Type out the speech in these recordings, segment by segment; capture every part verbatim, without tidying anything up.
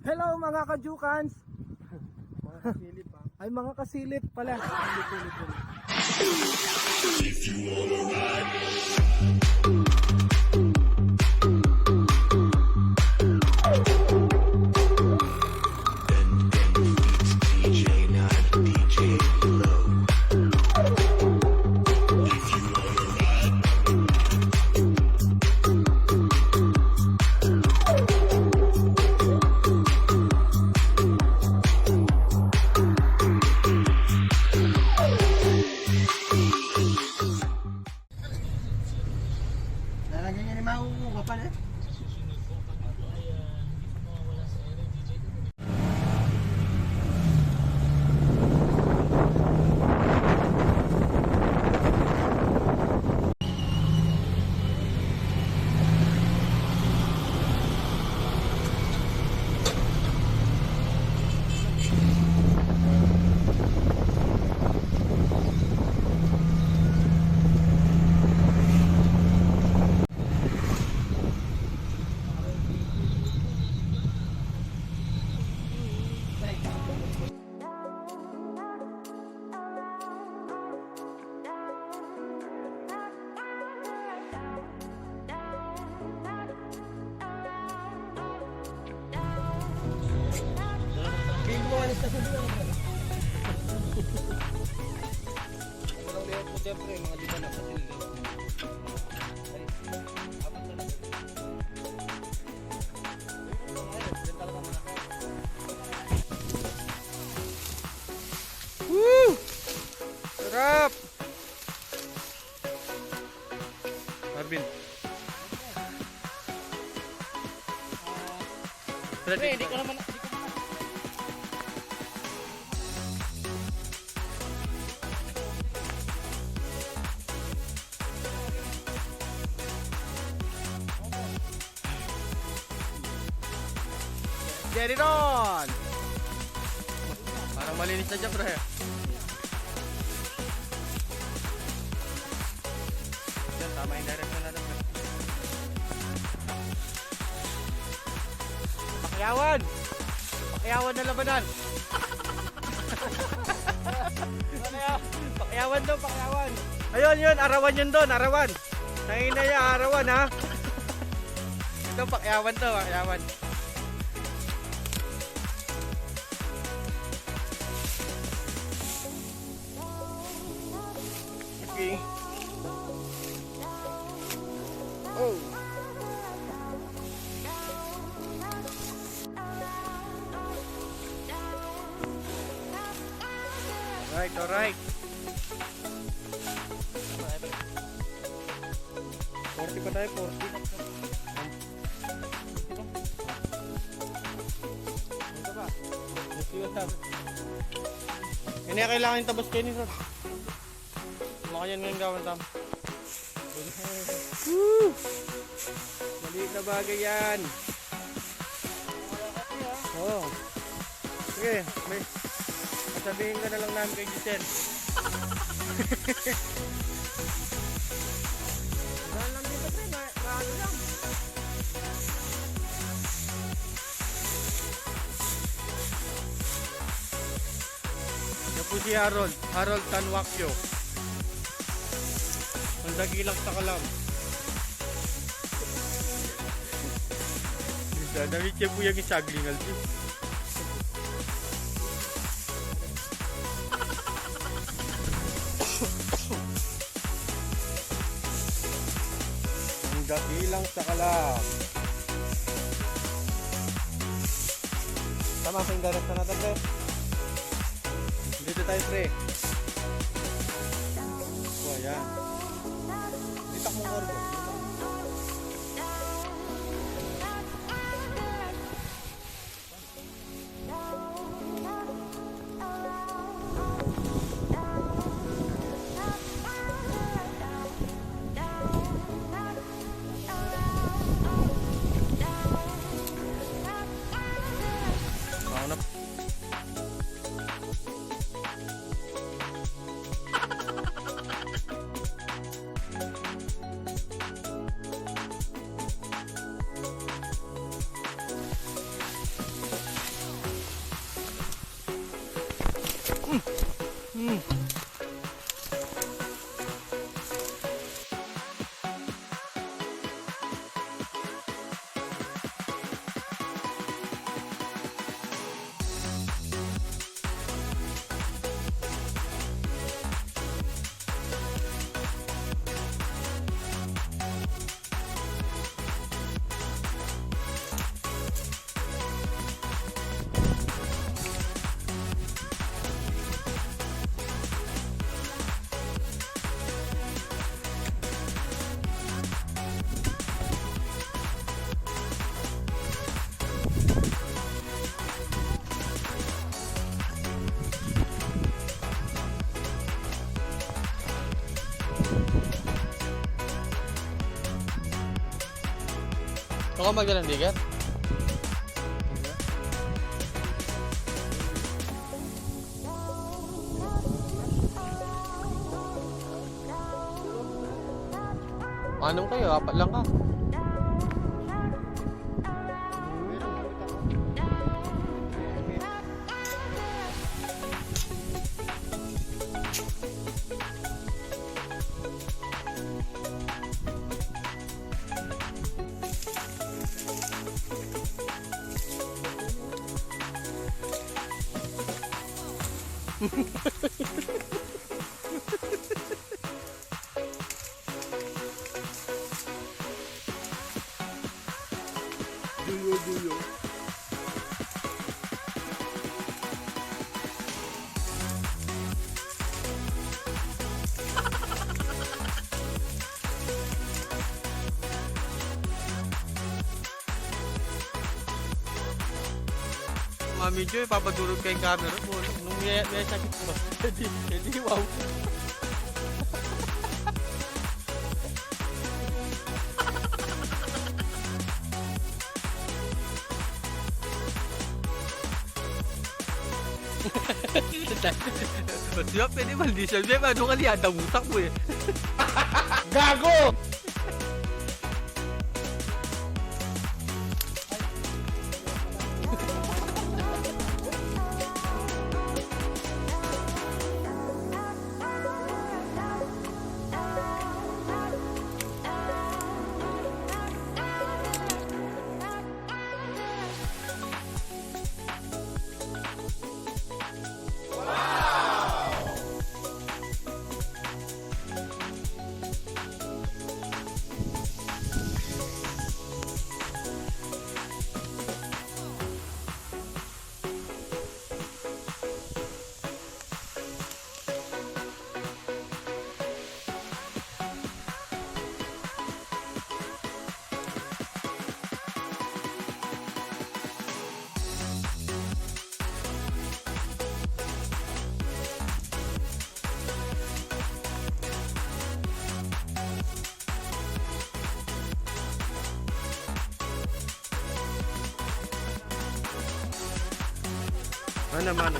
Hello, mga kajukans! Mga kasilip, ha? Ay, mga kasilip pala. Silip, silip, silip. Lalagyan niya ni Mau, kapal eh. Siyempre, mga lima na sa silid. Ay, apat na lang. Woo! Sarap! Marvin. Pre, hindi ko naman, hindi ko naman. Get it on! Parang malinis na siya, pre. Yan, tama yung direction natin, pre. Pakyawan! Pakyawan na labanan! Pakyawan daw, pakyawan! Ayun, yun, arawan yun dun, arawan! Tangina ya, arawan, ha? Ito, pakyawan to, pakyawan. Okay. Oh. Alright, alright. Forty pa tayo, forty. Ini kailangan yung tabas kayo ni Rod. Ano kaya ngayon gawin, Tam? Woo! Maliit na bagay yan. Oo. Sige, may sasabihin ka na lang namin kay Giselle. Dahil lang dito, pre, ma-, maano lang. Yan po si Harold, Harold Tanwakyo. Ang dakilang sakalam. Minsan, namit siya po yung sagling, Alvin. Ang dakilang sakalam. Tama pa yung direction natin, pre. Dito tayo, pre. O, yan. Dito mo, Gorgo. Ako na. Baka magalan, Digger. Anam kayu, apat lang ka. Duyo, duyo. Mami Joy, papadurog kayong camera mo. Nung may, may sakit mo. Edi, edi, wow. Siya, pwede maldisya. Siya, ano ka liyan? Damutak mo eh. Gago! Ano, mano?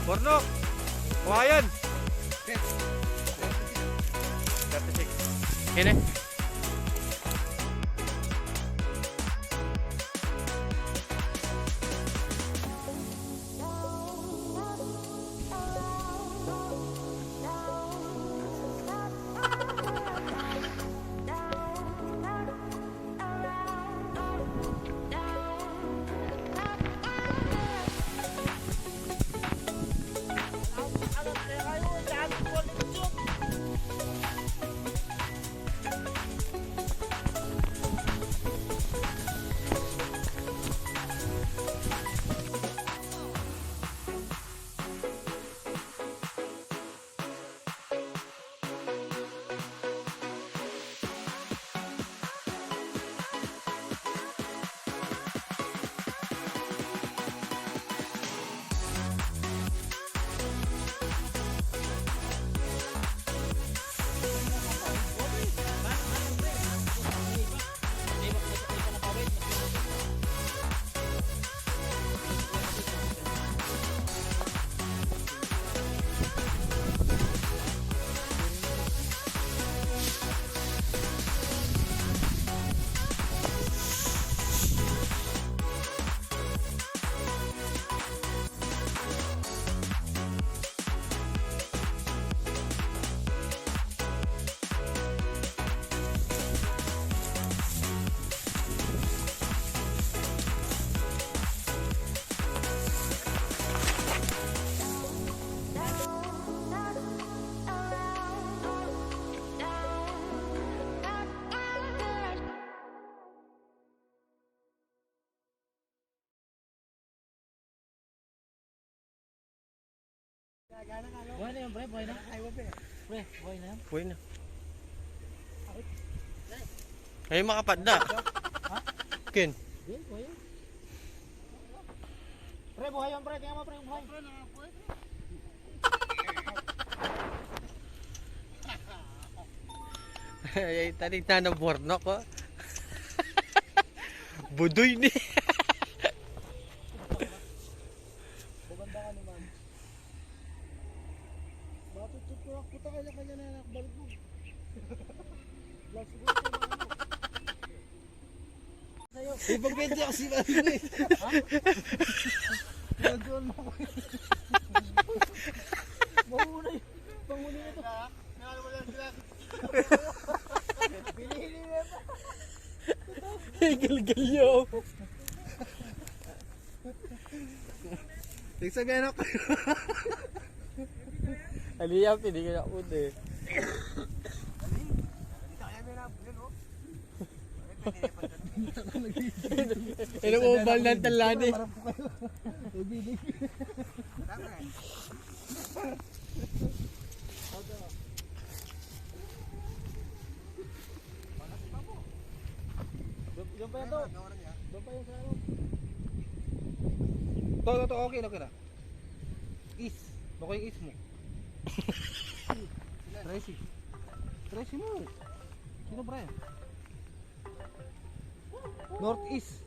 Bornok! Kawayan! Thirty-six. Kene? Buhay na yan, pre. Buhay na. Pre, buhay na yan. Buhay na. Ay, makapadda. Ha? Ken. Pre, buhay yan, pre. Tingnan mo, pre, buhay. Ay, tarik na ng bornok, oh. Budoy ni. Maganda ka naman. Matutut ko lang, puta, kanya-kanya na anak, balik mo. Last siguro ko na ano. Sa'yo. Ipagpente ako si Mami, eh. Ha? Nandun mo. Mauna yun. Panguna na to. Pinili na pa. Galgal yun. Ibig sabihin ako. Aliyap, hindi ka na puti. Ina mo, bal ng talan, eh. Doon, doon pa yan, to. Doon pa yan sa ano. To, to, to, okay na, okay na. East. Bako yung east mo. Tracy. Tracy mo. Sino, Brian? Northeast.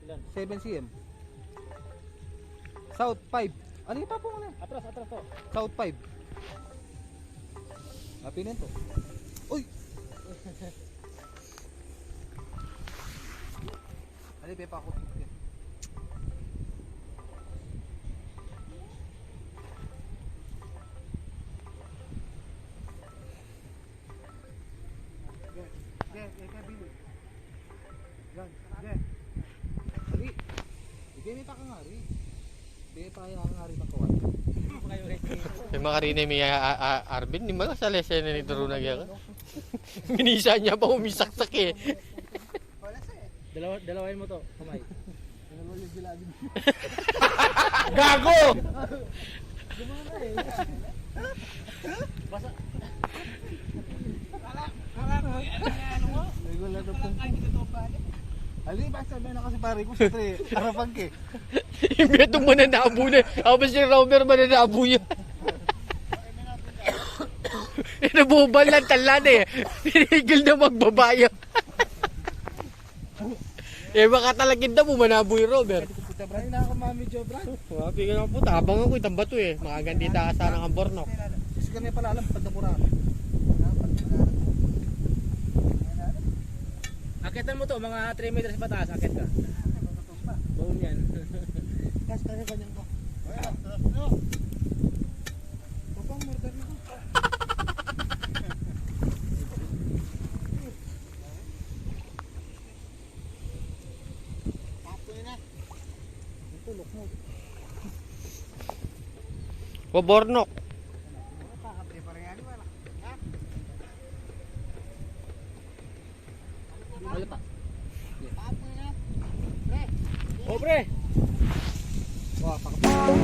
Ilan? Seven C M. South, five. Ano yung tapong na? Atras, atras to. South, five. Apinin to. Uy! Ano yung pepakot? Yan, yan, yan, yan, Billy. Yan, yan. Dali. Ibigay mo pa kang ari. Ibigay pa kaya kang ari pagkawan. May mga rin may, ah, ah, ah, Arvin, di ba sa lesen na ni Drew na gaya ka? Minisa niya pa umisaksak eh. Dalawa, dalawain mo to, kamay. Gago! Basa. Kala, kala ko, ano, ano mo? Regular na pong. Ali, basta may na kasi pare ko, siyempre, arapan ka eh. Imbetong mananabo na. Tapos yung Robert mananabo yan. Inabubal ng talan eh. Tinigil na magbabayang. Eh, baka talagang damo, manabo yung Robert. Puta, Brian, na ako, Mami Jo, Brian. Mapi ka ng puta, abang ako, itang bato eh. Makagandita ka sana ng bornok. Kasi kami pala alam, pagdamura. Akitan mo to, mga three meters pataas, akit ka. Boom yan. Kas kaya ganyan ko. Kapang murder na ko. Tapo na. Ito, lukmok. Wabornok. Wala pa. O, pre. Wah, pakapal.